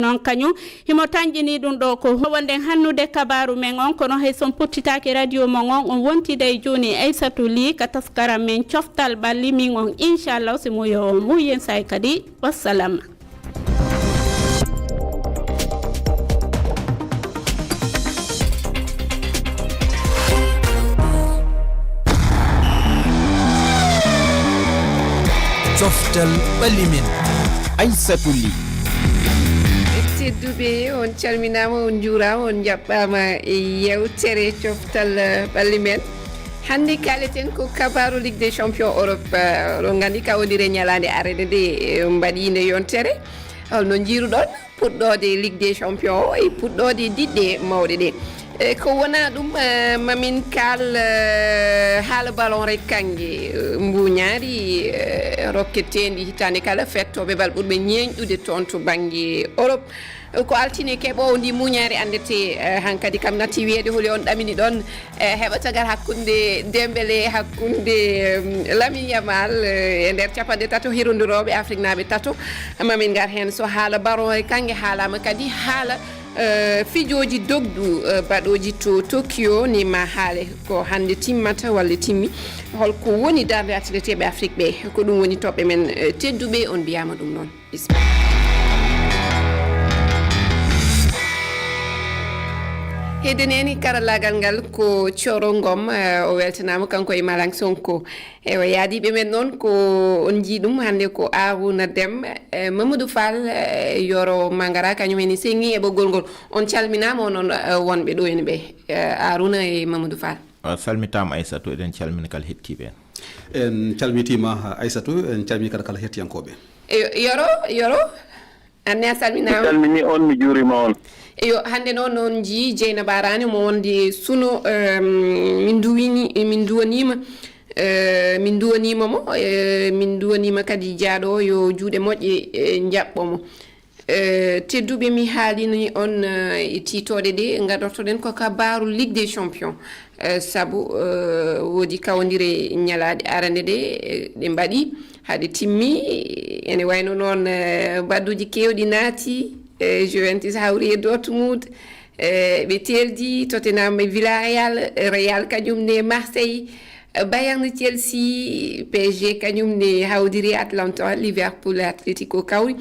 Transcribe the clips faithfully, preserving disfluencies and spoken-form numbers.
Noon kañum himo tanƴini ɗum ɗo ko wonde hannude kabaaru men on, kono hay son pottitaaki radio mon on, on wontida e jooni Aysatu Li ka taskaram men coftal ɓalli min on, inchallah, si mo yo on muyen say kadi. Wassalam. Coftal ɓalli men. Aysatu Li. Tedduɓe, on calminaama, on njuuraama, on njaɓɓaama e yewtere coftal ɓalli men. Hannde kaaleten ko kabaaru Ligue des Champions Europe. Oɗon nganndi kawondire ñalaande arede nde mbaɗiinde yontere. Holno njiiruɗon puɗɗoode Ligue des Champions o e puɗɗoode diɗɗe mawɗe ɗe? E ko wona ɗum, eh, mamin kaal, eh, haala ballon rek kannge, eh, mbuñaari, eh, rokketeendi hitaande kala fettooɓe bal ɓurɓe ñeeñɗude toon to bannge Europe. Ko altine keɓoowo ndi muñaari anndete, eh, hankadi kam natti wiyeede holi on ɗamini ɗon, eh, heɓa tagal hakkunde Dembele, hakkunde, em, Lamine Yamal, eh, e nder capanɗe tato hirondurooɓe Afriknaaɓe tato. Mamin ngar heen so haala ballon e kannge haalaama kadi haala, eh, fijooji dogdu, eh, baɗooji to Tokyo ni ma haale ko hannde timmata walla timmi. Holko woni darnde atleteeɓe Afrik ɓe? Ko ɗum woni toɓɓe men, eh, tedduɓe, on mbiyaama ɗum noon. Bisimilla. Hedde neni karallaagal ngal ko Coro Ngom, eh, o weltanaama kanko e Malang Sonko. Ewa, yaadiiɓe men noon ko on njii ɗum hannde ko Arouna Dem, eh, Mamadou Fall, eh, Yoro Mangara, kañum en seŋi e ɓoggol ngol. On calminaama onon, eh, wonɓe ɗo en ɓe, eh, Arouna e Mamadou Fall. A salmitaama Aysatu, eɗen calmina kala hettiiɓe en. En calmitiima Aysatu, en calmini kala kala hettiyankooɓe. Eyo, Yoro, Yoro, anne a salminaama. Mi salmini on, mi juurima on. Eyo, hannde noon noon njii Jeynaba Arani mo wonde suno, em, min duwini, min duwaniima, eh, min duwaniima mo, eh, min duwaniima kadi jaaɗo o yo juuɗe moƴƴe, eh, njaɓɓo mo. Eh, tedduɓe, mi haalini on, eh, e tiitooɗe ɗe ngadortoɗen ko kabaaru Ligue des Champions. Eh, sabu, eh, woodi kawondire ñalaaɗe arande ɗe, eh, ɗe mbaɗi haa ɗe timmi. Ene wayno noon, eh, badduuji keewɗi naati, eh, Juventus hawri e Dortmund, eh, ɓe teeldi Tottenham e Villarreal, Real kañum ne Marseille, eh, Bayern, Chelsea, P S G kañum ne hawdiri Atlanta, Liverpool, Atletico kawri.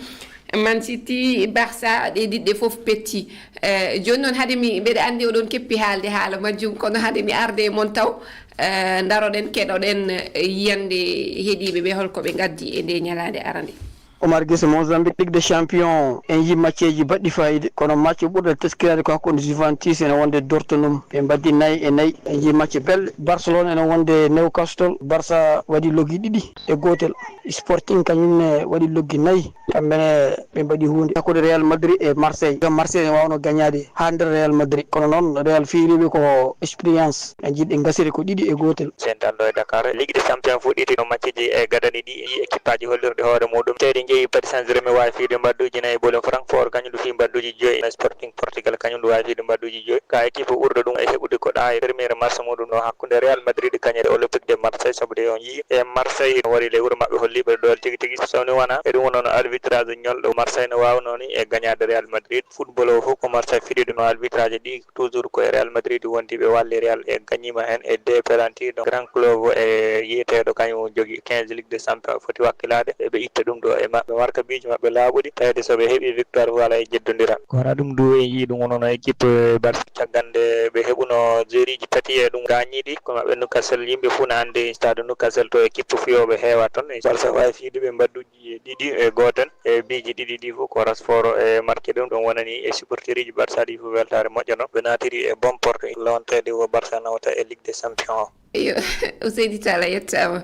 Man City, Barça, ɗe diɗɗe fof petti. Eh, jooni noon, hade mi, mbeɗa anndi oɗon keppi haalde haala majjum, kono hade mi arde e mon taw, eh, ndaroɗen, keɗoɗen, eh, yiyande heɗiiɓe ɓe holko ɓe ngaddi e nde ñalaande arande. Omar Gise, Mozambique, Ligue des Champions, en yii macceeji baɗɗi fayida, kono macce ɓurɗo teskiraade ko hakkunde Juventus ene wonde Dortmund, ɓe mbaɗdi nayi e nayi. En yii macce belɗe, Barcelone ene wonde Newcastle, Barça waɗi logi ɗiɗi e gootel. Sporting kañum ne waɗi loggi nayi, kamɓe ne ɓe mbaɗi huunde hakkunde Real Madrid e Marseille. Gam Marseille ne waawno gañaade haa nder Real Madrid, kono noon Real fiyiriiɓe ko expérience, ɓe njiɗi gasiri ko ɗiɗi e gootel. Sen tan ɗo e Dakar, Ligue des Champions fuɗɗiti no matchji e gadani ɗi, yi ekippaaji hollirɗi hoore muuɗum. Teyɗi njeyi Paris Saint-Germain waawi fiyde mbaɗɗuuji nayi, Boulogne Francfort kañum ndu fiyi mbaɗɗuuji joyi, Sporting Portugal kañum ndu waawi fiyde mbaɗɗuuji joyi. Ka ekipu ɓurɗo ɗum e heɓude ko ɗaa e premier match muuɗum ɗo hakkunde Real Madrid kañum e Olympique de Marseille, sabu de on yii e Marseille no waɗi ley wuro maɓɓe, holli ɓe doole tigi tigi. So ni wona e ɗum wonno no arbitrage ñolɗo, Marseille no waawno ni e gañaade Real Madrid. Football o fof ko Marseille fiɗi ɗum no arbitrage ɗi, toujours ko e Real Madrid wondi, ɓe walli Real e gañiima heen e deux penalty. Donc grand club e yiyeteeɗo kañum jogi quinze Ligue des Champions foti wakkilaade, ɓe itta ɗum ɗo e maɓɓe, marka biiji maɓɓe laaɓuɗi, tawde so ɓe heɓi victoire fof alaa e jeddondiral. Ko wona ɗum du en yii ɗum wonno no équipe Barça caggal nde ɓe heɓuno joueurji tati e ɗum gaañiiɗi, ko maɓɓe Newcastle, yimɓe fof na anndi stade Newcastle to équipe fiyooɓe heewaa toon. Barça waawi fiyde ɓe mbaɗɗuuji ɗiɗi e gootel e biiji ɗiɗi ɗi fof ko Rashford e marqué ɗum. Ɗum wonani e supporterji Barça ɗi fof weltaare moƴƴo no ɓe naatiri e bonne porte, lonteede wo Barça nawta e Ligue des Champions o. Eyo, Ousseyni Tall a yettaama.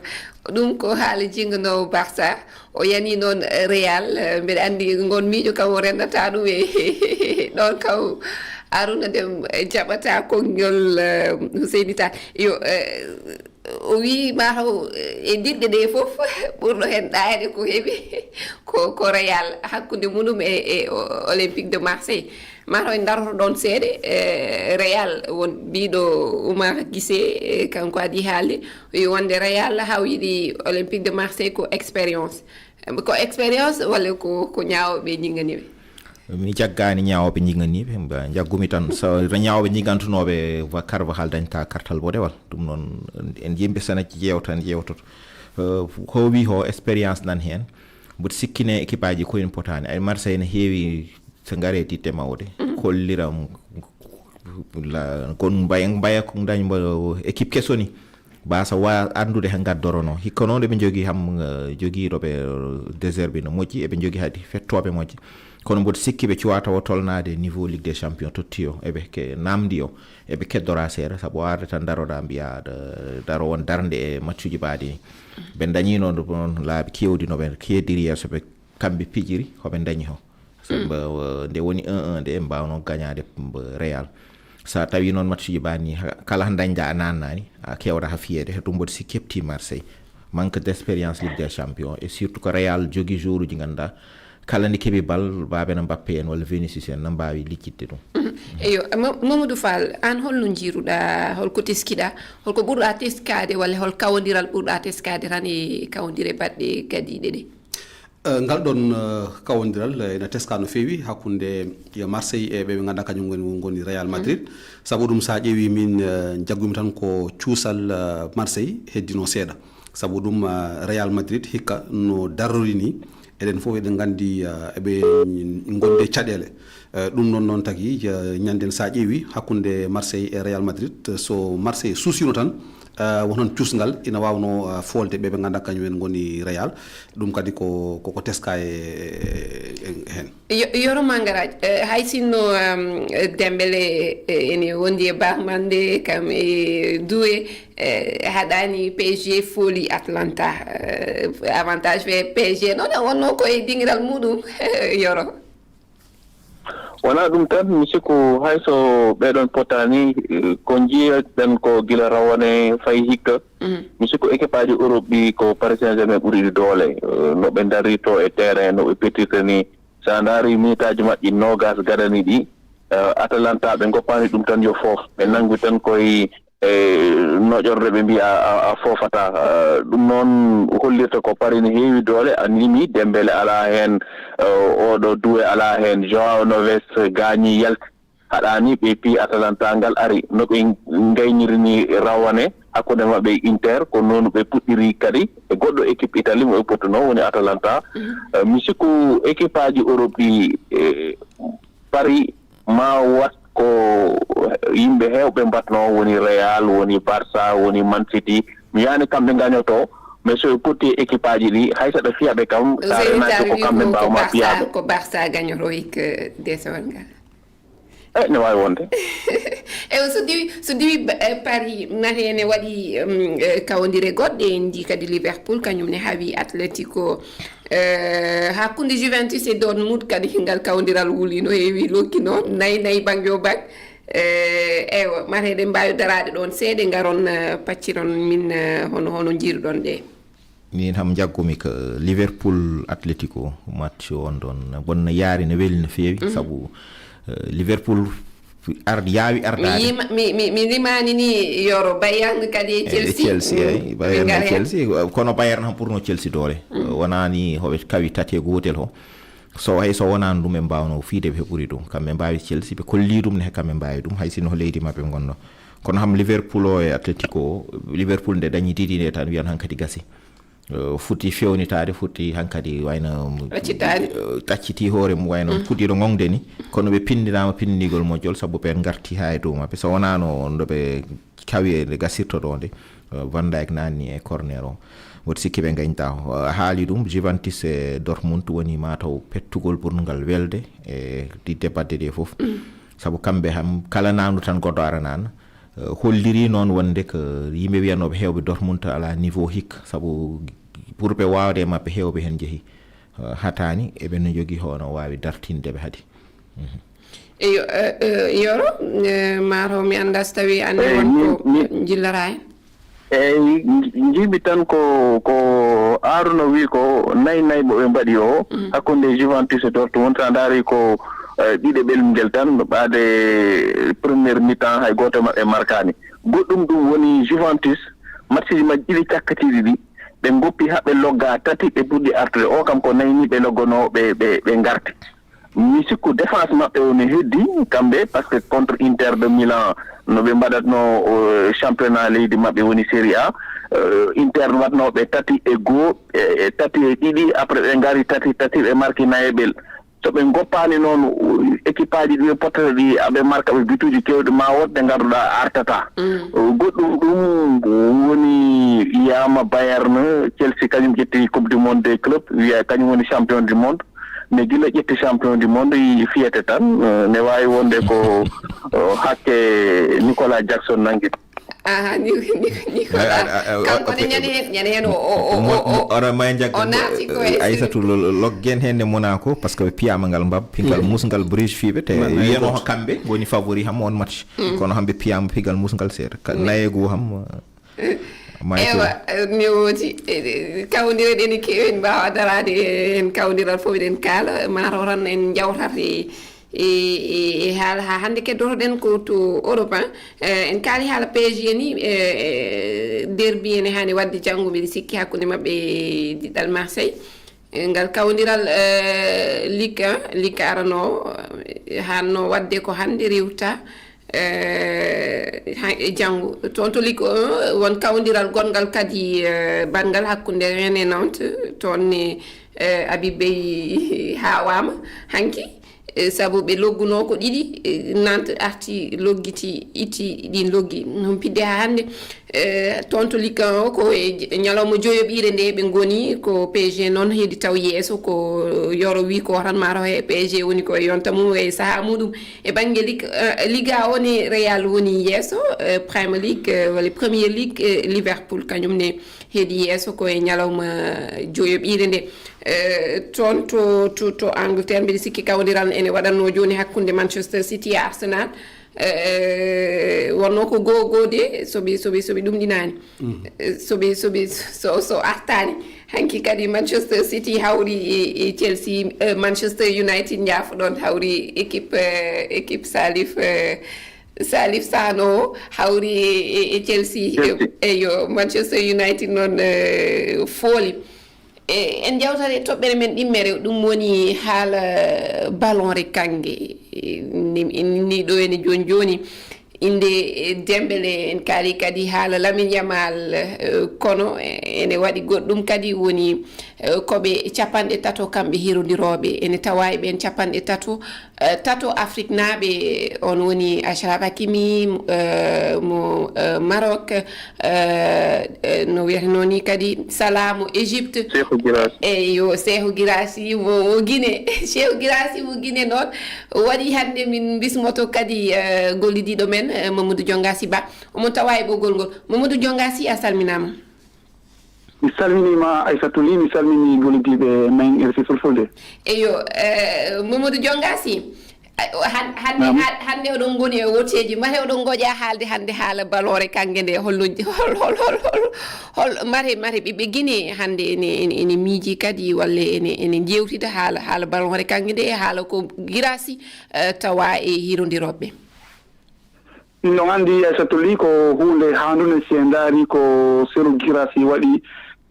Ɗum ko haala jinnganoowo Barça, o yani noon Real. Mbeɗa anndi ngoon miijo kam o renndata ɗum e ɗoon kam Arouna Dem jaɓata konngol, eh, Ousseyni Tall. Yo, eh, o wii mataw, eh, e diɗɗe ɗe fof ɓurɗo heen ɗaayde ko heɓi ko, ko Real hakkunde mum e, e o-, Olympique de Marseille. Mataw en daroto ɗoon seeɗa, eh, Real won biiɗo Oumar Guissé, eh, kanko adii haalde, o wii wonde Real haa o yiɗi Olympique de Marseille ko expérience. Ko expérience walla ko, ko ñaawooɓe njinngani ɓe? Mi jaggaani ñaawooɓe njigganiiɓe, mba-, njaggumi tan. So ñaawooɓe njiggantunooɓe, wa-, Carvajal dañta kartal boɗewal. Ɗum noon, en yimɓe so na jeewta, en jeewtoto. Eh, ko o wi o, expérience nan heen. Mboɗo sikkine équipe aji ko en potaani. Ay, Marseille ne heewi so ngare ditte mawɗe. Kollira m-, la, kon mbaya, mbaya ko dañ mbo équipe keso ni. Basa wa anndude he ngaddorono. Hikka noon eɓe njogii ham, eh, jogiiɗo ɓe, eh, désert bi no moƴƴi, eɓe njogii hadi fettooɓe moƴƴi. Kono mboɗo sikki ɓe cuwaa tawa tolnaade niveau Ligue des Champions totti o, eɓe ke-, namdi o, eɓe keddora seeɗa, sabu o arde tan daroɗa mbiya aɗa daro won darnde e matchuji ɓaadi ni. Ɓe dañii noon ɗum noon laabi keewɗi no ɓe keddiri yeeso ɓe kamɓe pijiri, ko ɓe dañi o. Sabu, eh, nde woni un un nde mbawno gañaade mbo Real. Sa tawi noon matchuji ɓaani ha, kala han dañda a nannaani, a kewata ha fiyeede, he ɗum mboɗo sikki heɓti Marseille. Manque d'expérience Ligue des Champions, et surtout ko Real jogi joueuruji ganduɗa, kala nde keɓi bal, babe no Mbappe en walla Vinicius en no mbawi lijjitde ɗum. Eyo, Ma-, Mamadou Fall, an holno jiiruɗa, holko teskiɗa, holko ɓurɗa teskade, walla hol kawodiral ɓurɗa teskade tan e kawodire baɗɗe gadiɗe ɗe? Eh, ngal ɗon, eh, kawondiral, eh, ene teska no feewi hakkunde, eh, Marseille e ɓe ɓe ngannduɗaa kañum ngoni, ngoni Real Madrid. Sabu ɗum, so a ƴeewi min, eh, njaggumi tan ko cuusal, eh, Marseille heddino seeɗa. Sabu ɗum, eh, Real Madrid hikka no darrori ni, eɗen fof eɗen nganndi, eh, eɓe ngondi e caɗeele. Eh, ɗum noon, noon tagi, eh, ñanden so a ƴeewi hakkunde Marseille e Real Madrid, eh, so Marseille suusino tan, eh, won hon cuusngal ina waawnoo, eh, foolde ɓe ɓe ngannduɗaa kañum en ngoni Real. Ɗum kadi ko, ko, ko teska e, e, e heen. Yo-, Yoro Mangara, eh, hay sinno, em, Dembele, eh, ene wondi e Bamande, kam e Doué, eh, haɗaani P S G fooli Atlanta, eh, avantage fe P S G noon, wonno ko e dingiral muɗum, Yoro. Wonaa ɗum tan, mi sikku hay so ɓeeɗon potaani, eh, ko njiyaɗen ko gila rawane fayi hikka. Mhm. Mi sikku ekippaaji Europe ɗi ko Paris Saint-Germain ɓuri ɗi doole. Eh, no ɓe ndarirto e terrain, no ɓe petirta ni. So a ndaari minitaaji maɓɓe noogas gadani ɗi, eh, Atalanta ɓe ngoppaani ɗum tan yo foof. Ɓe nanngi tan koye e noƴorde ɓe mbiya a, a, a foofata. Eh, ɗum noon hollirta ko Paris ne heewi doole, a nimi Dembele alaa heen, eh, oɗo Doué alaa heen, Joao Neves gaañi yalti, haɗaani ɓe pii Atalanta ngal ari. No ɓe ngayniri ni rawane hakkunde maɓɓe e Inter, ko noonu ɓe puɗɗiri kadi e goɗɗo équipe Italie mo ɓe pottunoo woni Atalanta. Mhm. Eh, mi sikku équipe aji Europe ɗi, eh, Paris ma wat ko yimɓe heewɓe mbatnoo, woni Real, woni Barça, woni Man City. Mi yaani kamɓe ngañoto, mais so ɓe potti e équipe aji ɗi, hay so ɓe fiya ɓe kam, so a Zénith renaaki ko wi kamɓe ko, ko mbawma Barça, fiyaade. Ko Barça gañoto hikka desewal ngal. Eh, ne waawi wonde. Ewa, so diwi, so diwi, eh, Paris, nate ne waɗi, um, eh, kawondire goɗɗe, en njii kadi Liverpool, kañum ne hawi Atletico. Eh, hakkunde Juventus e Dortmund kadi ngal kawdiral wuli no heewi lokki noon, nayi nayi bang yo bang. Eh, eywa, mate eɗen mbaawi daraade ɗoon seeɗa, ngaron, eh, pacciron min, eh, hono, hono njiiruɗon ɗe. Min ham njaggumi ko Liverpool Atletico match on ɗon. Bon, no yaari, no weli no feewi, mhm, sabu, eh, Liverpool ardi, yaawi mi ardaade. Yima, mi, mi, mi limaani ni Yoro, Bayern kadi e, eh, Chelsea. Chelsea, mm, eyi, Bayern e Chelsea. Kono Bayern ham ɓurno Chelsea doole. Mm. Wonaani hoɓe kawi tati e gootel ho. So hay so wonaano ɗum, ɓe mbaawno fiide ɓe ɓuri ɗum. Kamɓe mbaawi Chelsea, ɓe kolli ɗum ne, kamɓe mbaawi ɗum, hay sinno ko leydi maɓɓe ngonno. Kono ham Liverpool o e Atletico, Liverpool nde dañi ɗiɗi nde tan, wiyan hankadi gasi. Eh, fuɗɗi fewnitaade, fuɗɗi hankadi wayno, taccitaade, eh, tacciti hoore mum, wayno, mm, fuɗɗiɗo ŋoŋde ni. Kono ɓe pinndinaama pinndigol moƴƴol, sabu ɓe ngarti haa e dow maɓɓe. So wonaano nde ɓe kawi e nde gasirto ɗo nde, eh, Van Dijk naanni e corner o. Mboɗo sikki ɓe ngañta o. Eh, haali ɗum, Juventus e Dortmund woni mataw pettugol ɓurngal welde e ɗiɗi baɗɗe ɗe fof. Mm. Sabu kamɓe ham, kala naandu tan goɗɗo ara naana. Eh, holliri noon wonde ko yimɓe wiyanooɓe heewɓe Dortmund alaa niveau hikka, sabu pour ɓe waawde e maɓɓe heewɓe heen njehi. Eh, hataani eɓe no njogii hono waawi dartinde ɓe hadi. Mhm. Eyo, eh, eh, Yoro, eh, mataw mi anndaa so tawii aan ne, eyi, won ko mi, mi, njillata heen? Eyi, nji-, njiimi tan ko, ko Arouna wi ko nayi nayi mo ɓe mbaɗi o, mhm, hakkunde Juventus e Dortmund, so a ndaari ko, eh, ɗiɗe ɓelngel tan, ɓaade première mi-temps hay gooto e maɓɓe markaani. Goɗɗum ɗum woni Juventus, matchji majji ɗiɗi cakkitiiɗi ɗi, ɓe ngoppi haa ɓe logga tati, ɓe puɗɗi artude. O kam ko nayi ni ɓe logganoo, ɓe, ɓe, ɓe ngarti. Mi sikku défense maɓɓe woni heddi kamɓe, parce que contre Inter de Milan, no ɓe mbaɗatno, euh, championnat leydi maɓɓe woni Serie A, euh, Inter waɗnooɓe tati e goo, e, e tati e ɗiɗi, après ɓe ngari tati, tati ɓe marki nayeɓel. So ɓe ngoppaani noon, équipe aji ɗi ɓe pottata ɗi, aɓe marka ɓe bituuji keewɗi, ma wood nde ngannduɗaa artata. Goɗɗum ɗum woni, yiyama Bayern, Chelsea kañum ƴetti Coupe du Monde des clubs, wiya kañum woni champion du monde. Mais gila ƴetti champion du monde, i fiyete tan, eh, ne waawi wonde ko, eh, hakke Nicolas Jackson nangi. Aha, ni, ni, ni ko Ay, ay, ay, ay, kanko ne ok. Ñande heen, ñande heen o, o, o, Mo- o, o, ora may njagga o naati ko e Aysatu sirri. Lo- lo- loggen heen ne Monaco, parce que ɓe piyama ngal mbab, pingal musngal Bruges fiiɓe, te Man, ay, wiyano gooto. Kamɓe ngoni favori ham on match. Kono hamɓe piyama pigal musngal seeɗa. Ka- Nayeego ham, eh, Maayto. Ewa, eh, mi wooti, eh, kawndire ɗen e keewi, en mbaawa daraade e heen kawndiral fof, eɗen kaala, mataw tan en njawtat e, e, e, e haala haa hannde. Keddoto-ɗen ko to Europe, hein. Eh, en kaali haala P S G ni, eh, eh, derby ene haani waɗde janngo, mbiɗa sikki, hakkunde maɓɓe e diɗɗal Marseille. Eh, ngal kawndiral, eh, Ligue un, Ligue arano, eh, haanno waɗde ko hannde rewta, eh, ha-, e janngo. Toon to Ligue un, won kawndiral gonngal kadi, eh, banngal hakkunde Rennes e Nantes. Toon ne, eh, Habib Beye haawaama hanki, eh, sabu ɓe loggunoo ko ɗiɗi, eh, Nantes arti loggiti, itti ɗiin loggi. Humpitde haa hannde, eh, toon to Ligue un o, ko e j-, ñalawma joyoɓiire nde ɓe ngoni, ko P S G noon heedi taw yeeso, ko yoro wi ko tan mataw he P S G woni ko e yonta mum e sahaa muɗum. E bannge Ligue, eh, Liga o ne, Real woni yeeso, eh, Premier League, eh, walla Premier League, eh, Liverpool kañum ne heedi yeeso ko e ñalawma joyoɓiire nde. Eh, toon to, to, to Angleterre, mbiɗa sikki kawndiral ene waɗatnoo jooni hakkunde Manchester City e Arsenal. Eh, wonnoo ko goo goo de, so ɓe, so ɓe, so ɓe ɗumɗinaani. Eh, so ɓe, so ɓe, so, so artaani. Hanki kadi Manchester City hawri e, e Chelsea, eh, Manchester United, njaafoɗon, hawri équipe, eh, équipe Salif, eh, Salif Sano o, hawri e, e, e Chelsea. Chelsea. Eh, eyo, Manchester United noon, eh, fooli. E, en njawtat e toɓɓere men ɗimmere, ɗum woni haala, eh, ballon re kannge. E, ni, ni, ni ɗo ene jooni jooni. Innde, eh, Dembele, en kaali kadi haala Lamine Yamal, eh, kono, eh, ene waɗi goɗɗum kadi woni, eh, ko ɓe capanɗe tato kamɓe hirondirooɓe. Ene tawa e ɓeen capanɗe tato, eh, tato Afriknaaɓe, on woni Achraf Hakimi, eh, mo, eh, Maroc, eh, eh, no wiyatnoo ni kadi Salah mo Égypte. Cheikhou Guirassy. Eyo, Cheikhou Guirassy mo, mo Guinée. Cheikhou Guirassy mo Guinée noon. O waɗi hannde min mbismoto kadi, eh, gollidiiɗo men, eh, Mamadou Dionga Sy Ba. Omo tawa e ɓoggol ngol. Mamadou Dionga Sy, a salminaama. Mi salminiima Aissatou Ly, mi salmini gollidiiɓe men R F I Fulfulde. Eyo, eh, Mamadou Dionga Sy, eh, han-, hannde, Naam. han-, hannde oɗon ngoni e woteeji, mate oɗon ngoƴa haalde hannde haala ballon re kannge nde, holno, hol, hol, hol, hol, hol, mate, mate ɓiɓɓe Guinée hannde ene, ene, ene miiji kadi, walla ene, ene njeewtida haala, haala ballon re kannge nde, haala ko Guirassy, eh, tawa e hirondirooɓe. Min ɗon anndi, Aissatou Ly, ko huunde haandunde si en ndaari ko Serhou Guirassy waɗi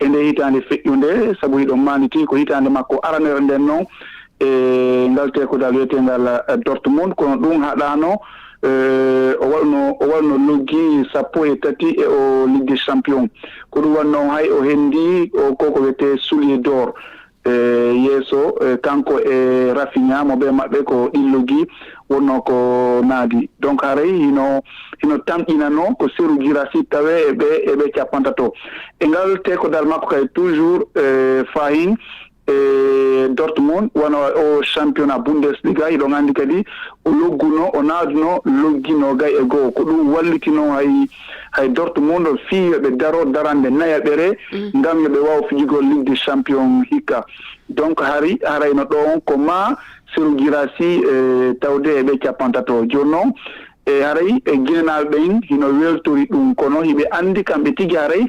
e nde hitaande feƴƴunde, sabu hiɗon maanditi ko hitaande makko aranere nden non e ngal teekodal wiyeteengal, eh, Dortmund, kono ɗum haɗaano, eh, o waɗno, o waɗno loggi sappo e tati e o Ligue des Champions. Ko ɗum waɗno hay o henndi o ko ko wiyetee Soulier d'Or. E yeeso, e kanko e Raphinha, mo bee maɓɓe ko ɗillogii wonnoo ko naadi. Donc, haray hino, hino tamƴinanoo ko Serhou Guirassy tawee e ɓe, e ɓe capantato. E ngal teekodal makko kay, toujours, e, fahin, e Dortmund, wano o championnat Bundesliga, hiɗon anndi kadi o logguno, o naaduno loggi noogay e go'o. Ko ɗum wallitinoo hay, hay Dortmund fii yo ɓe daro darannde nayaɓere, ngam yo ɓe waaw fijugol Ligue des Champions hikka. Donc, hari, harayno ɗon ko maa Serhou Guirassy, e, tawde e ɓe capantato. Jooni non, e, haray, e, Ginenaaɓe ɓen hino weltori ɗum, kono hiɓe anndi kamɓe tigi haray,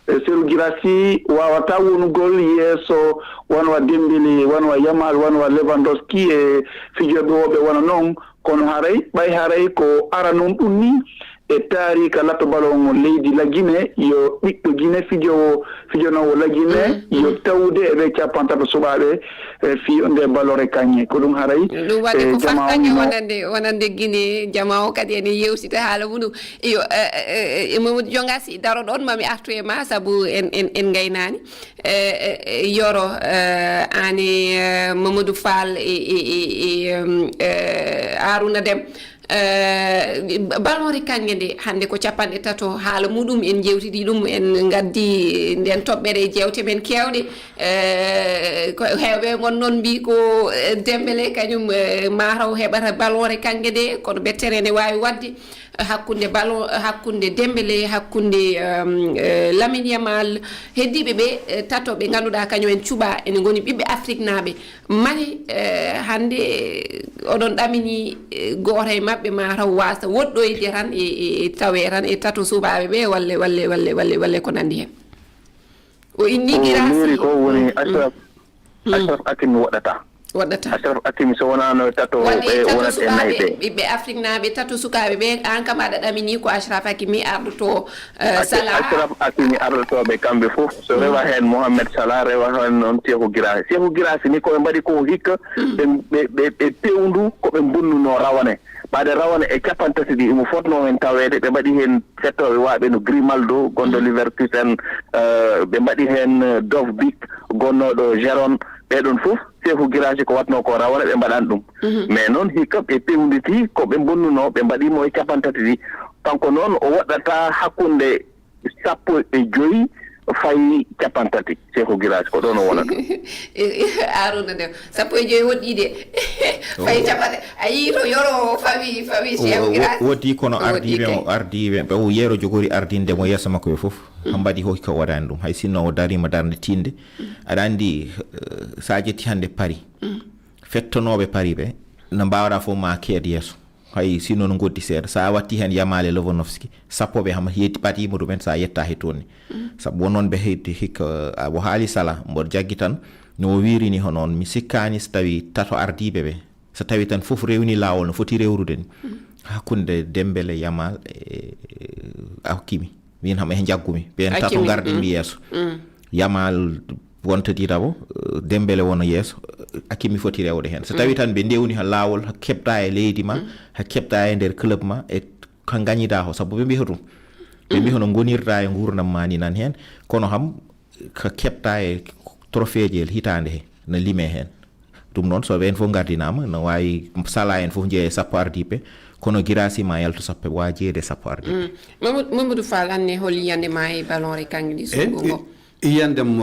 e, Serhou Guirassy waawataa wonugol yeeso wano wa Dembélé, wano wa Yamal, wano wa Lewandowski e fijooɓe woɓɓe wano non. Kono haray, ɓay haray ko aranun ɗum ni, e taariika lappe ballon leydi Lagine, yo ɓiɗɗo Gine fijowo fijonoowo Lagine yo tawde e ɓe capantato suɓaaɓe e fiyo nde ballon kaŋŋe. Ko ɗum haray. Ɗum waɗde ko fartaŋŋe wonande wonande Gine, jama o kadi ene yewtita haala muɗum. Iyo, Mamadou Jonga, si daro ɗon mami artu e ma sabu en en en ngaynaani. Yoro, aani, Mamadou Fall e e e e Arouna Dem. Ballon kaŋŋe nde hannde ko capanɗe tato haala muɗum, en jewtidi ɗum, en ngaddi nden toɓɓere e jewte men kewɗe. Ko heewɓe ngon noon mbi ko Dembele kañum mataw heɓata ballon kaŋŋe nde, kono bettere ne waawi waɗde hakkunde ballon, hakkunde Dembele, hakkunde Lamine Yamal, heddiiɓe ɓe tato ɓe ngannduɗaa kañum en cuɓa ene ngoni ɓiɓɓe Afriknaaɓe. Mani hannde oɗon ɗamini gooto e maɓɓe mataw wasa woɗɗoyde tan e e tawe tan e tato suɓaaɓe ɓe walle walle walle walle walle ko nanndi heen. O inni Girasi. Ko woni Ashraf Ashraf Hakimi waɗata. Waɗata. Ashraf Hakimi so wonaano tato ɓe wonat e nayi ɓe. Ɓiɓɓe Afriknaaɓe tato sukaaɓe ɓe, aan kam aɗa ɗamini ko Ashraf Hakimi ardoto Salah. Ashraf Hakimi ardotooɓe kamɓe fof, so rewa heen Mohamed Salah, rewa heen noon Cheikhou Girasi. Cheikhou Girasi ni ko ɓe mbaɗi ko hikka, ɓe ɓe ɓe pewndu ko ɓe mbonnuno rawane. Ɓaade rawane e capantati ɗi imo fotnoo heen taweede, ɓe mbaɗi heen fettooɓe waaɓe no Grimaldo gonɗo Leverkusen, ɓe mbaɗi heen Dovbyk gonnooɗo Gérone. Ɓee ɗoon fof Cheikhou Girasi ko waɗnoo ko rawane ɓe mbaɗaani ɗum. Mais noon hikka ɓe pewnditii ko ɓe mbonnunoo, ɓe mbaɗii mo e capantati ɗi. Kanko noon o woɗɗata hakkunde sappo e joy fayi capantati. Cheikhou Girasi ko ɗoon o wonata. Arouna Dem, sappo e joy woɗɗii de. Fayi capanɗe. A yii to Yoro o fawi fawi Cheikhou Girasi. Woɗɗii kono ardiiɓe mo ardiiɓe ɓe o Yero jogori ardinde mo yeeso makko ɓe fof. Hambadi hoki ko waɗaani ɗum hay sinno o dariima darnde tiinde. Aɗa anndi, so a ƴetti hannde Paris, fettonooɓe Paris ɓe no mbaawɗaa fof ma keed yeeso. Hay sinno no ngoddi seeɗa, so a watti heen Yamal e Lewandowski, sappo ɓe hama yetti ɓaɗiima ɗum en, so a yetta he toon ni. Sabu won noon ɓe heddi hikka, a wo haali Salah, mboɗo jaggi tan, no o wiiri ni hono on, mi sikkaani so tawi tato ardiiɓe ɓe, so tawi tan fof rewni laawol no foti rewrude ni, hakkunde Dembele, Yamal e Hakimi. Min hama he jaggumi. Ɓeen tato ngardinmi yeeso. Yamal wonta ɗiɗaɓo, Dembele wona yeeso, Hakimi foti rewde heen. So tawi tan ɓe ndewni ha laawol, ha keɓɗa e leydi ma, ha keɓɗa e nder club ma, e ka gañiɗa ho, sabu ɓe mbiya ɗum. Ɓe mbiya hono ngonirɗa e nguurdam ma ni nan heen, kono ham ka keɓɗa e trophée ji e hitaande he, na lime heen. Ɗum noon, so ɓeen fof ngardinaama, no waawi Salah en fof njeeya e sappo ardiiɓe, kono Girasi ma yaltu sappo, waawa jeeyde e sappo ardiiɓe. Mamadou Fall, anne hol yiyannde ma e ballon kaŋŋe ɗi suɓngo ngo? Yiyannde am,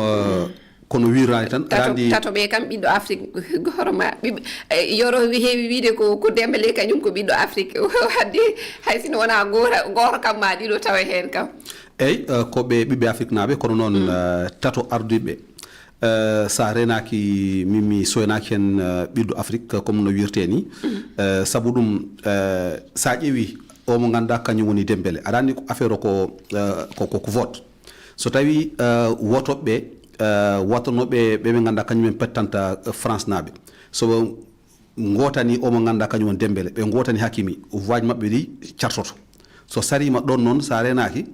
kono wiiraani tan, aɗa anndi tato ɓe kam ɓiɗɗo Afrique gooto ma, ɓiɓɓe, Yoro heewi wiyde ko ko Dembele kañum ko ɓiɗɗo Afrique, hadde hay sino wonaa gooto kam ma ɗiɗo tawa heen kam. Eey, ko ɓe ɓiɓɓe Afriknaaɓe, kono noon tato ardiiɓe. So a reenaaki, min mi soynaaki heen ɓiɗɗo Afrik, comme no wiirtee nii. Sabu ɗum, so a ƴeewii o mo ngannduɗaa kañum woni Dembele, aɗa anndi ko affaire o ko ko ko vote. So tawii wotooɓe, wotanooɓe ɓe ɓe ngannduɗaa kañum en pettanta Fransnaaɓe, so ngootani o mo ngannduɗaa kañum woni Dembele, ɓe ngootani Hakimi, voix maɓɓe ɗi cartoto. So sariima ɗoon noon, so a reenaaki,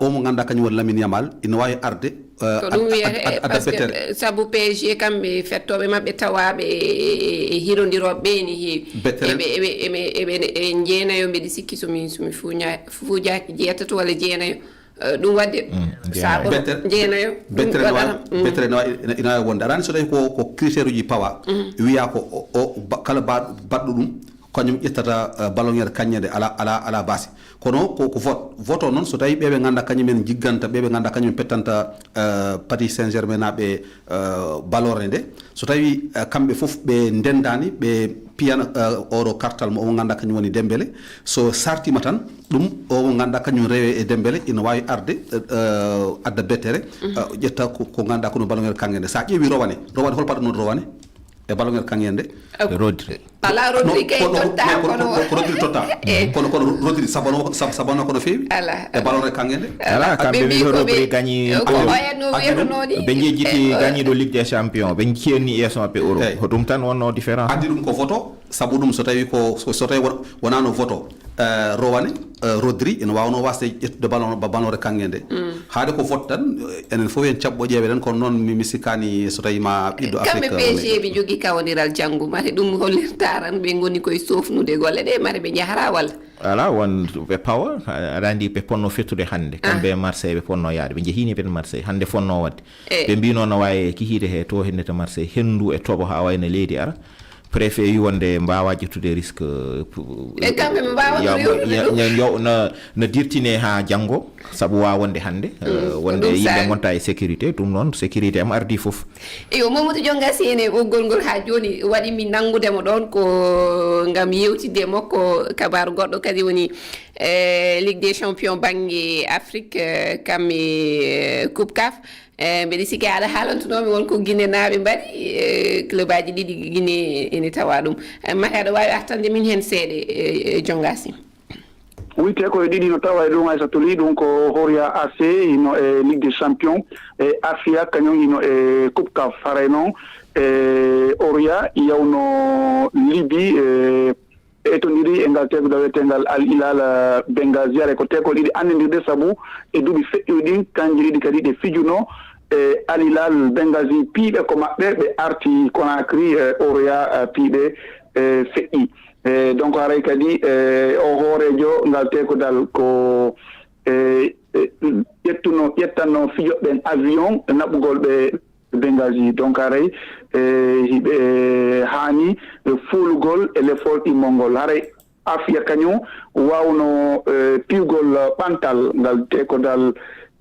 o mo ngannduɗaa kañum woni Lamine Yamal, ina waawi arde. Ko ɗum wiyata, par ce que sabu P S G kamɓe fettooɓe maɓɓe tawaaɓe e hirondirooɓe ɓe ene heewi. Eɓe eɓe eɓe eɓe jeenayo, mbeɗa sikki somi somi fuuñaaki jeetato walla jeenayo. Ɗum waɗde saako jeenayo. Bettere no waawi ina waawi wonde. Aɗa anndi so tawi ko ko critère uji pawa, wiya ko o kala baɗɗo ɗum kañum ƴettata ballon kaŋŋe nde, ala ala ala baasi. Kono ko ko vote vote o noon, so tawi ɓeɓe ngannduɗaa kañum en jigganta, ɓeɓe ngannduɗaa kañum en pettanta Paris Saint-Germain naaɓe ballon nde, so tawi kamɓe fof ɓe ndendaani, ɓe piyana oɗo kartal mo omo ngannduɗaa kañum woni Dembele, so sartima tan ɗum omo ngannduɗaa kañum rewe e Dembele ina waawi arde, adda bettere, ƴetta ko ko ngannduɗaa kono ballon kaŋŋe nde. So a ƴeewi rowane, rowane hol paɗɗo noon rowane e ballon kaŋŋe nde? Rodri. Ala Rodri kay totta, kono ko Rodri totta. Kono kono Rodri sabano sabano kono feewi. Ala e ballon kaŋŋe nde. Ala kamɓe mbi ko Rodri gañi ko oyanno wiyata noon. Ɓe jejjiti gañiɗo Ligue des Champions, ɓe cenni yeeso maɓɓe Euro. Ko ɗum tan wonno différence. Addi ɗum ko vote o, sabu ɗum so tawi ko so tawi wonano vote o, Eh, Rowane, eh, Rodri ene waawno wasde ƴettude ballon, ba-, ballon de kaŋŋe nde. Haade ko vote tan, eh, enen fof en caɓɓo ƴeeweɗen, kono noon mi, mi sikkaani so tawi ma ɓiɗɗo Afrique. Kamɓe P S G ɓe njogii kawondiral janngo, mate ɗum hollirta tan ɓe ngoni koye soofnude golle ɗe, mate ɓe njahara walla? Ala won ɓe pawa, aɗa anndi ɓe ponno fettude hannde. Kamɓe e Marseille ɓe ponno yaade, ɓe njehini ɓen Marseille, hannde fonno waɗde. Ɓe mbino no waawi kihiide he to hennete Marseille, henndu e toɓo haa wayno leydi ara. Préfet wi wonde mbaawa ƴettude risque, eh, pu-, E kamɓe ɓe mbaawa ya-, ɗum ya-, rewrude ɗum. Ya-, yo-, na, na dirtine haa janngo, sabu waawa wonde hannde, eh, Mm, ko wonde ɗum yimɓe saari. Ngonta e sécurité, ɗum noon sécurité am ardi fof. Eyo, Mamadou Jonga Sy ene ɓoggol ngol haa jooni waɗi mi nanngude mo ɗoon ko ngam yewtidde e makko kabaaru goɗɗo kadi woni, eh, Ligue des Champions bannge Afrique, eh, kam e, eh, Coupe CAF. Eh, mbeɗa sikki aɗa haalantunoomi won ko Guinée naaɓe mbaɗi, eh, club aji ɗiɗi Guinée ene tawa ɗum. Eh, mate aɗa waawi artande min heen seeɗa, eh, eh, Jonga Sy? Wiyte ko e ɗiɗi no tawa e ɗum, Aissata Ly, ɗum ko Horia A C hino e Ligue des Champions, e Afia kañum hino e Coupe CAF. Haray noon, e Horia yawno Libi, e etondiri e ngal teegal wiyeteengal Al Hilal, eh, Benghazi. Haray ko teegal ɗiɗi anndidirɗe sabu e duuɓi feƴƴuɗi ɗin, kanji ɗiɗi kadi ɗe fijuno, e Al Hilal Benghazi piiɓe ko maɓɓe, ɓe arti Conakry, e Horia, eh, piiɓe, eh, feƴƴi. E donc haray kadi, eh, o hooreejo ngal teekodal ko, eh, eh, ƴettuno, ƴettanno fijoɓe ɓen avion naɓugol ɓe Benghazi. Donc haray, eh, hiɓe haani fuulugol e lefol ɗimmol ngol. Haray Afia kañum waawno, eh, piwgol ɓantal ngal teekodal,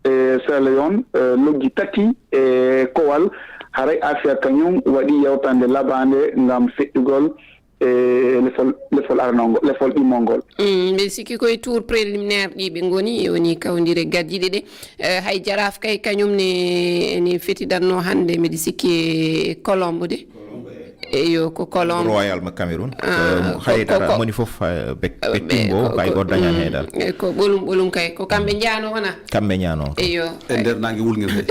eh, Sierra Leone, eh, loggi tati e kowal. Haray Afia kañum waɗi yawtande labaande ngam feƴƴugol e lefol, lefol aranol ngol, lefol ɗimmol ngol. Mm, mbeɗa sikki koye tour préliminaire ɗi ɓe ngoni, e woni kawndire gadiiɗe ɗe. Eh, hay Jaraaf kay kañum ne, ne fetidanno hannde, mbeɗa sikki e Colombo de. Eyo, ko Colombo. Royal mo Cameroun. Ah, eh, ko, haydara ko, ko, moni fof, eh, be, eh, be be, timbo, ko, kay ko, goto dañan mm, haydara. Eh, ko ɓolum, ɓolum kay, ko kamɓe njaano wona? Kamɓe njaano. Eyo. E nder nangue wulngel he.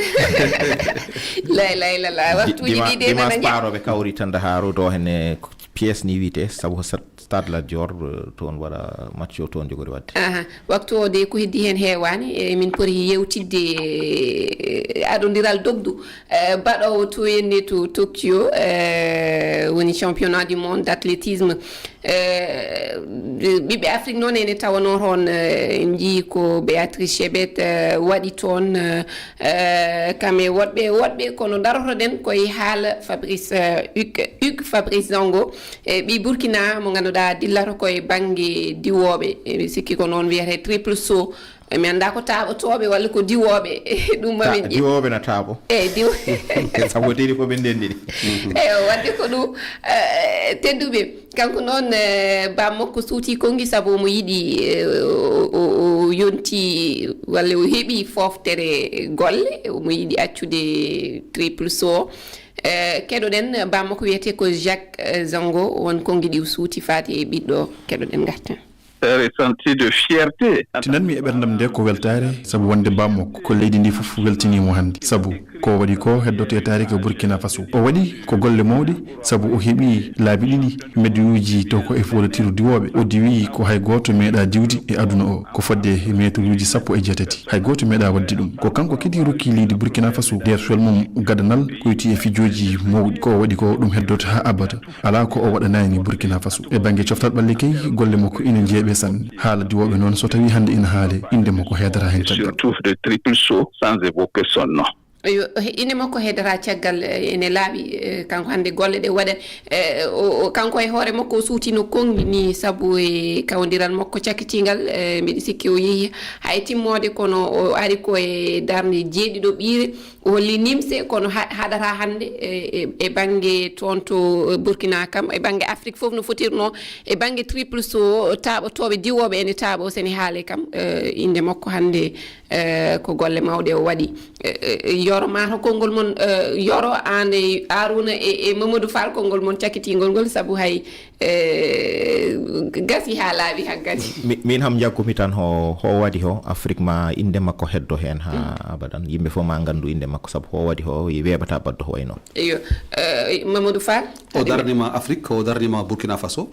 La ilaha illallah. Di-, waxtuuji dima-, ɗi de dimanche nana nge- paaro ɓe kawri tan Ndakaaru ɗo henne ko pièce ni wiyete, sabu ko sat-, Stade Lat Dior, eh, toon waɗa match o, toon jogori waɗde. Aha. Waktu o de ko heddi heen heewaani, e min poti yewtidde, eh, aɗondiral dogdu, eh, baɗoowo to henne to Tokyo, eh, woni championnat du monde d'athlétisme. Eh, ɓiɓɓe Afrique noon ene tawanoo toon, eh, en njiyii ko Béatrice Chebet, eh, waɗi toon, eh, eh, kam e woɗɓe, woɗɓe, kono darotoɗen koye haala Fabrice, eh, Hugues, Hugues Fabrice Zango. E ɓii Burkina mo ngannduɗaa dillata ko e bannge diwooɓe, e mi sikki ko noon wiyetee triple saut. E mi anndaa ko taaɓotooɓe walla ko diwooɓe. Ɗum ma Ta-, min ƴe- diwooɓe na taaɓo. Eyi, diw- Sabu o tiri ko ɓe ndenndi ɗi. Eyo, waɗde ko ɗum, eh, tedduɓe. Kanko noon, eh, baam makko suuti konngi sabu omo yiɗi, eh, o, o, o yonti walla o heɓi fooftere golle, omo yiɗi accude triple saut. Eh, keɗoɗen, baam makko wiyetee ko Jacques, eh, Zango, won konngi ɗi o suuti faati e ɓiɗɗo. Keɗoɗen ngarten. Un ressenti de fierté. Tinanmi e ɓerndam nde ko weltaare, sabu wonde baam makko ko leydi ndi fof weltiniimo hannde. Sabu ko o waɗi ko heddoto e taariika Burkina Faso. O waɗi ko golle mawɗe, sabu o heɓi laabi ɗiɗi medeyuuji taw ko e foolitiiru diwooɓe. O diwi ko hay gooto meeɗaa diwde e aduna o, ko fodde meeteruuji sappo e jeetati. Hay gooto meeɗaa waɗde ɗum. Ko kanko kadi rokki leydi Burkina Faso nder suwal mum gadanal koyti e fijooji mawɗi. Ko o waɗi ko, ɗum heddoto haa abada. Alaa ko o waɗanaani Burkina Faso. E bannge coftal ɓalli kay, golle makko ina njeeɓee sanne. Haala diwooɓe noon, so tawii hannde ina haalee, innde makko heedata heen caggal. Surtout de triple saut, sans évoquer son nom. Eyo, innde makko heedata caggal, eh, ene laaɓi, eh, kanko hannde golle ɗe waɗa, eh, o, o, kanko e hoore makko o suutino konngi ni sabu e kawondiral makko cakkitingal, eh, mbiɗa sikki o yehi hay timmoode, kono o ari ko e darnde jeeɗiɗo ɓiire, o holli nimse, kono ha-, haɗata hannde e, e, e bannge toon to, eh, Burkina kam, e bannge Afrique fof no fotirno, e bannge triple saut, taaɓotooɓe diwooɓe ene taaɓo, so ene haale kam, eh, innde makko hannde, eh, ko golle mawɗe o waɗi. Eh, eh, Yoro, mata konngol mon, eh, Yoro, aan e Arouna e, e Mamadou Fall, konngol mon cakkitingol ngol, sabu hay, eh, gasi haa laaɓi hankadi. Mi-, min ham njaggumi tan ho, ho waɗi ho, Afrique ma innde makko heddo heen haa abadan. Yimɓe fof ma nganndu innde makko, sabu ho waɗi ho, weeɓata baɗɗo ho wayi noon. Eyo, eh, Mamadou Fall? O darnima Afrique, o darnima Burkina Faso.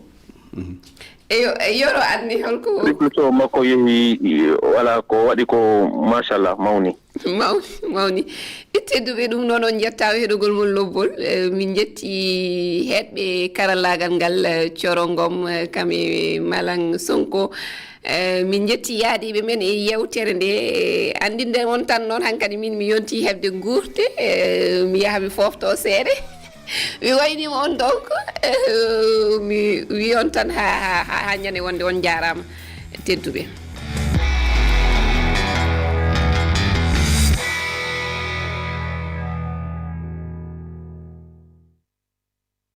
Eyo, e Yoro, anni holko? Triple saut makko yehi, wala ko waɗi ko, machallah, mawni. Mawni, mawni. Tedduɓe, ɗum noon, on njettaama heɗogol mon lobbol. Eh, min njetti heɗɓe karallaagal ngal, eh, Coro Ngom, eh, kam e Malang Sonko. Eh, min njetti yaadiiɓe men e yewtere nde. Eh, anndinde on tan noon, hankadi min mi yonti heɓde guurte, eh, mi yaha mi foofto seeɗa. Mi wayniima on, donc, eh, mi wi on tan ha, ha, ha, ha ñande wonde. On njaaraama, tedduɓe.